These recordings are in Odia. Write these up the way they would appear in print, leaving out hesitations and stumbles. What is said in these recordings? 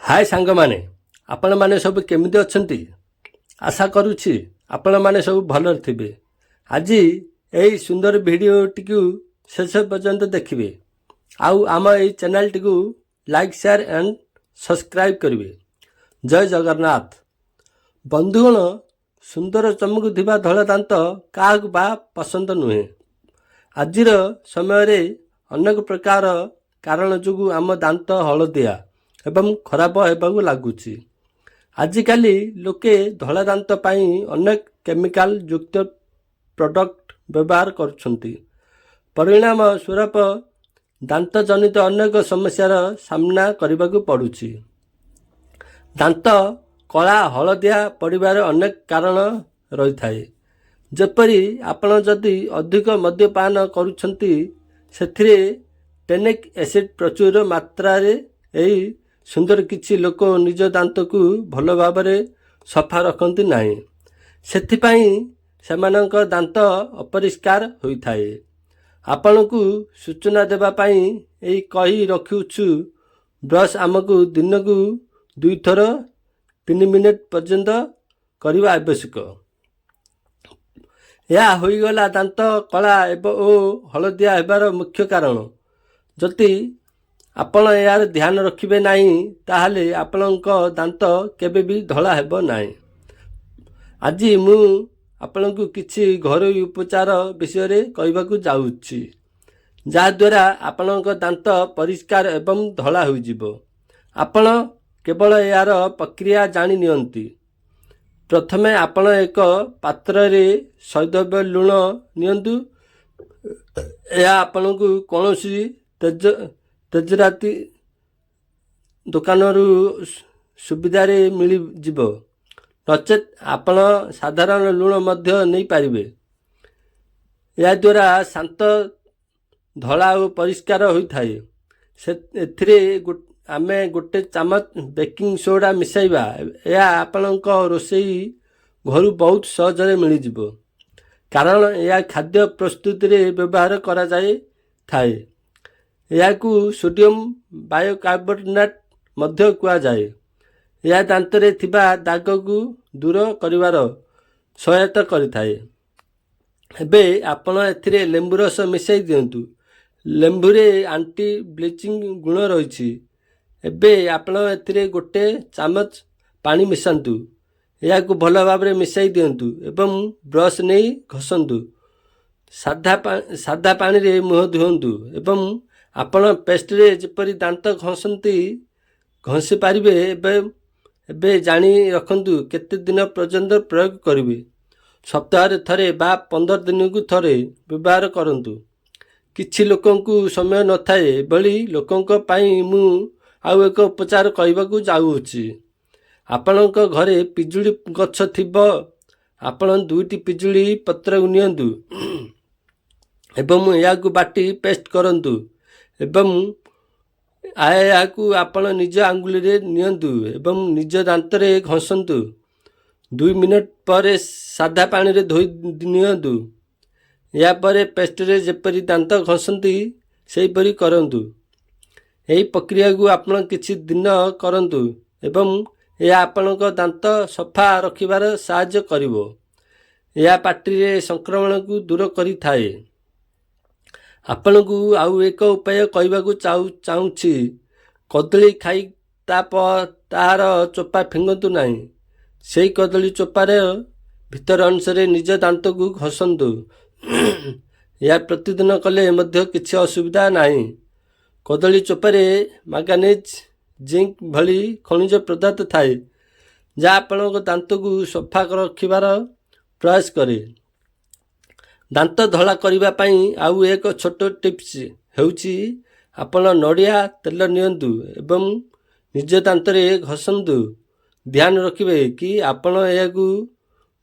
ହାଏ ସାଙ୍ଗମାନେ, ଆପଣମାନେ ସବୁ କେମିତି ଅଛନ୍ତି? ଆଶା କରୁଛି ଆପଣମାନେ ସବୁ ଭଲରେ ଥିବେ। ଆଜି ଏହି ସୁନ୍ଦର ଭିଡ଼ିଓଟିକୁ ଶେଷ ପର୍ଯ୍ୟନ୍ତ ଦେଖିବେ ଆଉ ଆମ ଏହି ଚ୍ୟାନେଲଟିକୁ ଲାଇକ୍, ସେୟାର ଆଣ୍ଡ ସବସ୍କ୍ରାଇବ୍ କରିବେ। ଜୟ ଜଗନ୍ନାଥ। ବନ୍ଧୁଗଣ, ସୁନ୍ଦର ଚମକୁଥିବା ଧଳା ଦାନ୍ତ କାହାକୁ ବା ପସନ୍ଦ ନୁହେଁ? ଆଜିର ସମୟରେ ଅନେକ ପ୍ରକାର କାରଣ ଯୋଗୁଁ ଆମ ଦାନ୍ତ ହଳଦିଆ ଏବଂ ଖରାପ ହେବାକୁ ଲାଗୁଛି। ଆଜିକାଲି ଲୋକେ ଧଳା ଦାନ୍ତ ପାଇଁ ଅନେକ କେମିକାଲ ଯୁକ୍ତ ପ୍ରଡକ୍ଟ ବ୍ୟବହାର କରୁଛନ୍ତି। ପରିଣାମ ସ୍ୱରୂପ ଦାନ୍ତ ଜନିତ ଅନେକ ସମସ୍ୟାର ସାମ୍ନା କରିବାକୁ ପଡ଼ୁଛି। ଦାନ୍ତ କଳା ହଳଦିଆ ପଡ଼ିବାର ଅନେକ କାରଣ ରହିଥାଏ। ଯେପରି ଆପଣ ଯଦି ଅଧିକ ମଦ୍ୟପାନ କରୁଛନ୍ତି, ସେଥିରେ ଟେନିକ୍ ଏସିଡ୍ ପ୍ରଚୁର ମାତ୍ରାରେ। ଏହି ସୁନ୍ଦର କିଛି ଲୋକ ନିଜ ଦାନ୍ତକୁ ଭଲ ଭାବରେ ସଫା ରଖନ୍ତି ନାହିଁ। ସେଥିପାଇଁ ସେମାନଙ୍କ ଦାନ୍ତ ଅପରିଷ୍କାର ହୋଇଥାଏ। ଆପଣଙ୍କୁ ସୂଚନା ଦେବା ପାଇଁ ଏଇ କହି ରଖୁଛୁ, ବ୍ରଶ ଆମକୁ ଦିନକୁ ଦୁଇଥର 3 ମିନିଟ୍ ପର୍ଯ୍ୟନ୍ତ କରିବା ଆବଶ୍ୟକ। ଏହା ହୋଇଗଲା ଦାନ୍ତ କଳା ଓ ହଳଦିଆ ହେବାର ମୁଖ୍ୟ କାରଣ। ଯଦି ଆପଣ ଏହାର ଧ୍ୟାନ ରଖିବେ ନାହିଁ, ତାହେଲେ ଆପଣଙ୍କ ଦାନ୍ତ କେବେ ବି ଧଳା ହେବ ନାହିଁ। ଆଜି ମୁଁ ଆପଣଙ୍କୁ କିଛି ଘରୋଇ ଉପଚାର ବିଷୟରେ କହିବାକୁ ଯାଉଛି, ଯାହାଦ୍ୱାରା ଆପଣଙ୍କ ଦାନ୍ତ ପରିଷ୍କାର ଏବଂ ଧଳା ହୋଇଯିବ। ଆପଣ କେବଳ ଏହାର ପ୍ରକ୍ରିୟା ଜାଣି ନିଅନ୍ତି। ପ୍ରଥମେ ଆପଣ ଏକ ପାତ୍ରରେ ସୈନ୍ଧବ ଲୁଣ ନିଅନ୍ତୁ। ଏହା ଆପଣଙ୍କୁ କୌଣସି ତେଜରାତି ଦୋକାନରୁ ସୁବିଧାରେ ମିଳିଯିବ। ନଚେତ୍ ଆପଣ ସାଧାରଣ ଲୁଣ ମଧ୍ୟ ନେଇପାରିବେ। ଏହାଦ୍ୱାରା ଦାନ୍ତ ଧଳା ଓ ପରିଷ୍କାର ହୋଇଥାଏ। ସେ ଏଥିରେ ଆମେ ଗୋଟେ ଚାମଚ ବେକିଂ ସୋଡ଼ା ମିଶାଇବା। ଏହା ଆପଣଙ୍କ ରୋଷେଇ ଘରୁ ବହୁତ ସହଜରେ ମିଳିଯିବ, କାରଣ ଏହା ଖାଦ୍ୟ ପ୍ରସ୍ତୁତିରେ ବ୍ୟବହାର କରାଯାଇଥାଏ। ଏହାକୁ ସୋଡ଼ିୟମ ବାଇକାର୍ବୋନେଟ୍ ମଧ୍ୟ କୁହାଯାଏ। ଏହା ଦାନ୍ତରେ ଥିବା ଦାଗକୁ ଦୂର କରିବାର ସହାୟତା କରିଥାଏ। ଏବେ ଆପଣ ଏଥିରେ ଲେମ୍ବୁ ରସ ମିଶାଇ ଦିଅନ୍ତୁ। ଲେମ୍ବୁରେ ଆଣ୍ଟି ବ୍ଲିଚିଂ ଗୁଣ ରହିଛି। ଏବେ ଆପଣ ଏଥିରେ ଗୋଟେ ଚାମଚ ପାଣି ମିଶାନ୍ତୁ। ଏହାକୁ ଭଲ ଭାବରେ ମିଶାଇ ଦିଅନ୍ତୁ ଏବଂ ବ୍ରଶ ନେଇ ଘଷନ୍ତୁ। ସାଧା ପାଣିରେ ମୁହଁ ଧୁଅନ୍ତୁ ଏବଂ ଆପଣ ପେଷ୍ଟରେ ଯେପରି ଦାନ୍ତ ଘଷନ୍ତି, ଘଷି ପାରିବେ। ଏବେ ଜାଣି ରଖନ୍ତୁ, କେତେ ଦିନ ପର୍ଯ୍ୟନ୍ତ ପ୍ରୟୋଗ କରିବେ। ସପ୍ତାହରେ ଥରେ ବା 15 ଦିନକୁ ଥରେ ବ୍ୟବହାର କରନ୍ତୁ। କିଛି ଲୋକଙ୍କୁ ସମୟ ନଥାଏ। ଏଭଳି ଲୋକଙ୍କ ପାଇଁ ମୁଁ ଆଉ ଏକ ଉପଚାର କହିବାକୁ ଯାଉଅଛି। ଆପଣଙ୍କ ଘରେ ପିଜୁଳି ଗଛ ଥିବ। ଆପଣ ଦୁଇଟି ପିଜୁଳି ପତ୍ର ନିଅନ୍ତୁ ଏବଂ ଏହାକୁ ବାଟି ପେଷ୍ଟ କରନ୍ତୁ ଏବଂ ଏହାକୁ ଆପଣ ନିଜ ଆଙ୍ଗୁଳିରେ ନିଅନ୍ତୁ ଏବଂ ନିଜ ଦାନ୍ତରେ ଘଷନ୍ତୁ। 2 ମିନିଟ୍ ପରେ ସାଧା ପାଣିରେ ଧୋଇ ନିଅନ୍ତୁ। ଏହାପରେ ପେଷ୍ଟରେ ଯେପରି ଦାନ୍ତ ଘଷନ୍ତି, ସେହିପରି କରନ୍ତୁ। ଏହି ପ୍ରକ୍ରିୟାକୁ ଆପଣ କିଛି ଦିନ କରନ୍ତୁ ଏବଂ ଏହା ଆପଣଙ୍କ ଦାନ୍ତ ସଫା ରଖିବାର ସାହାଯ୍ୟ କରିବ। ଏହା ପାଟିରେ ସଂକ୍ରମଣକୁ ଦୂର କରିଥାଏ। ଆପଣଙ୍କୁ ଆଉ ଏକ ଉପାୟ କହିବାକୁ ଚାହୁଁଛି। କଦଳୀ ଖାଇ ତାହାର ଚୋପା ଫିଙ୍ଗନ୍ତୁ ନାହିଁ। ସେହି କଦଳୀ ଚୋପାର ଭିତର ଅଂଶରେ ନିଜ ଦାନ୍ତକୁ ଘଷନ୍ତୁ। ଏହା ପ୍ରତିଦିନ କଲେ ମଧ୍ୟ କିଛି ଅସୁବିଧା ନାହିଁ। କଦଳୀ ଚୋପାରେ ମାଙ୍ଗାନିଜ୍, ଜିଙ୍କ ଭଳି ଖଣିଜ ପଦାର୍ଥ ଥାଏ, ଯାହା ଆପଣଙ୍କ ଦାନ୍ତକୁ ସଫା ରଖିବାର ପ୍ରୟାସ କରେ। ଦାନ୍ତ ଧଳା କରିବା ପାଇଁ ଆଉ ଏକ ଛୋଟ ଟିପ୍ସ ହେଉଛି, ଆପଣ ନଡ଼ିଆ ତେଲ ନିଅନ୍ତୁ ଏବଂ ନିଜ ଦାନ୍ତରେ ଘଷନ୍ତୁ। ଧ୍ୟାନ ରଖିବେ କି ଆପଣ ଏହାକୁ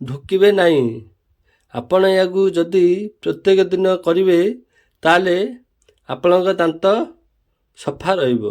ଢୋକିବେ ନାହିଁ। ଆପଣ ଏହାକୁ ଯଦି ପ୍ରତ୍ୟେକ ଦିନ କରିବେ, ତାହେଲେ ଆପଣଙ୍କ ଦାନ୍ତ ସଫା ରହିବ।